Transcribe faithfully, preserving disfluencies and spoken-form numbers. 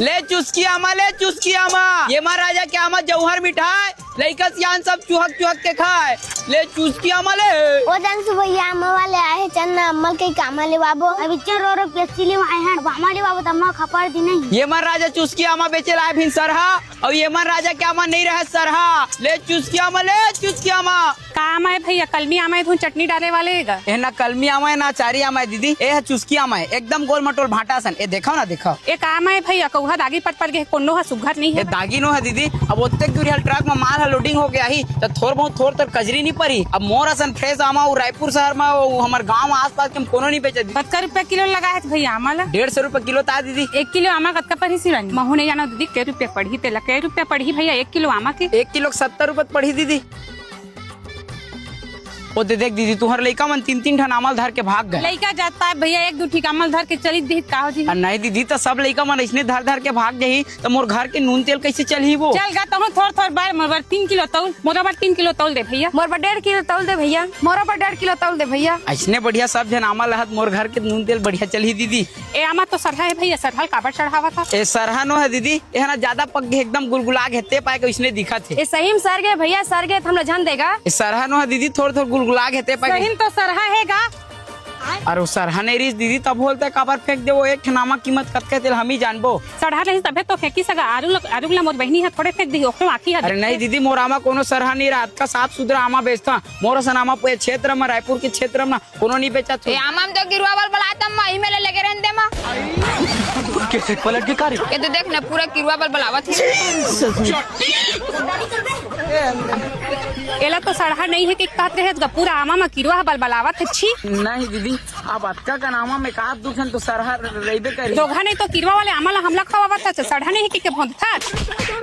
ले चुस्की आमा, ले चुस्की आमा, ये मा राजा के आमा जौहर मिठाय, लइका सियान सब चुहक चुहक के खाय। ले चुस्की आमा ले। ओ जानसु भैया, आमा वाले आए हे, चल ना, अम्मा के आमा लेवाबो। अब इच्चे रो रो पेप्सी लेवाए हन, अब आमा लेवाबो त अम्मा खपर दी नहीं। ये मा राजा चुस्की आमा बेचे लाए भिन सरहा, अउ ये मा राजा के आमा नहीं रहे सरहा। ले चुस्की आमा, ले चुस्की आमा। का आमा हे भैया? कलमी आमा हे, धुन चटनी डाले वाले हे गा? ए ना कलमी आमा हे, ना अचारी आमा हे दीदी, ए ह चुस्की आमा हे, एकदम गोल मटोल भांटा असन। ए देखव ना, देखव। ए का आमा हे भैया, कउहा दागी पट पट गे, कोनो ह सुग्घर नहीं हे। ए दागी नो हे दीदी, अब ओतेक दूर हल ट्रक म माल ह लोडिंग होके आही, त थोर बहुत थोर तर कजरी नहीं परी। अब मोर असन फ्रेश आमा उ रायपुर शहर म, उ हमर गांव आसपास के म कोनो नहीं बेचत दीदी। कतका रुपया किलो लगा हे भैया आमा ला? डेढ़ सौ रुपया किलो ता दीदी। एक किलो आमा कतका पड़ही सिरानी? महू नहीं जाना दीदी, के रुपया पड़ही तेला, के रुपया पड़ही भैया एक किलो आमा के? एक किलो सत्तर रुपया पड़ही दीदी। ओ दे देख दीदी, तुहर लइका मन तीन तीन ठन आमा ल धर के भाग गे। लइका जात पाए भैया, एक दू ठीक आमा ल धर के चली दीदी, का हो जी? अरे नहीं दीदी, त सब लइका मन अइसने धर धर के भाग जाही, त मोर घर के नून तेल कइसे चलही वो? चल गा, तहूं थोर थोर बर, मोर बर तीन किलो तौल, मोर बर तीन किलो तौल दे भैया। मोर बर डेढ़ किलो तौल दे भैया, मोर बर डेढ़ किलो तौल दे भैया। अइसने बढ़िया सब झन आमा लहत, मोर घर के नून तेल बढ़िया चलही दीदी। ए आमा तो सरहा हे भैया, सरहा ल काबर चढ़ावत हस? ए सरहा नो हे दीदी, ए ह ना ज्यादा पक गे, एकदम गुलगुला गे, ते पाए के अइसने दिखत हे। ए सही म सर गे भैया, सर गे, त हमला झन दे गा। ए सरहा नो हे दीदी, थोर थोर गुलगुला गे, ते पाए के। सही म तो सरहा हे गा। अरे वो सरहा नहीं रहिस दीदी, तब होलते काबर फेंक दे, वो एक ठन आमा कीमत कतका हे तेला हम ही जानबो। सरहा नहीं तभे तो फेंकिस गा, आरुग ला, आरुग ला मोर बहिनी ह थोड़े फेंक दिही, ओखरो आँखी ह अरे देख। नहीं दीदी, मोर आमा कोनो सरहा नहीं रहा, अतका साफ सुथरा आमा बेचथंव। मोर असन आमा पूरे क्षेत्र म, रायपुर के क्षेत्र म कोनो नहीं बेचत हे। ए आमा म तो किरवा बलबलात हे, इही मेर ले लेगे रेहेन दे मा। कैसे पलट के कार्य? ए तो देख ना, पूरा किरवा बलबलावत हे। एला तो सरहा नहीं हे कि कहत रहे, पूरा आमा म किरवा ह बलबलावत हे, छी। नहीं दीदी, अब अतका कन आमा म एकाध दू ठन तो सरहा रहिबे करही। दोघा नहीं तो किरवा वाले आमा ला हमला खवावत हस, सरहा नहीं हे कि के भोंदथस।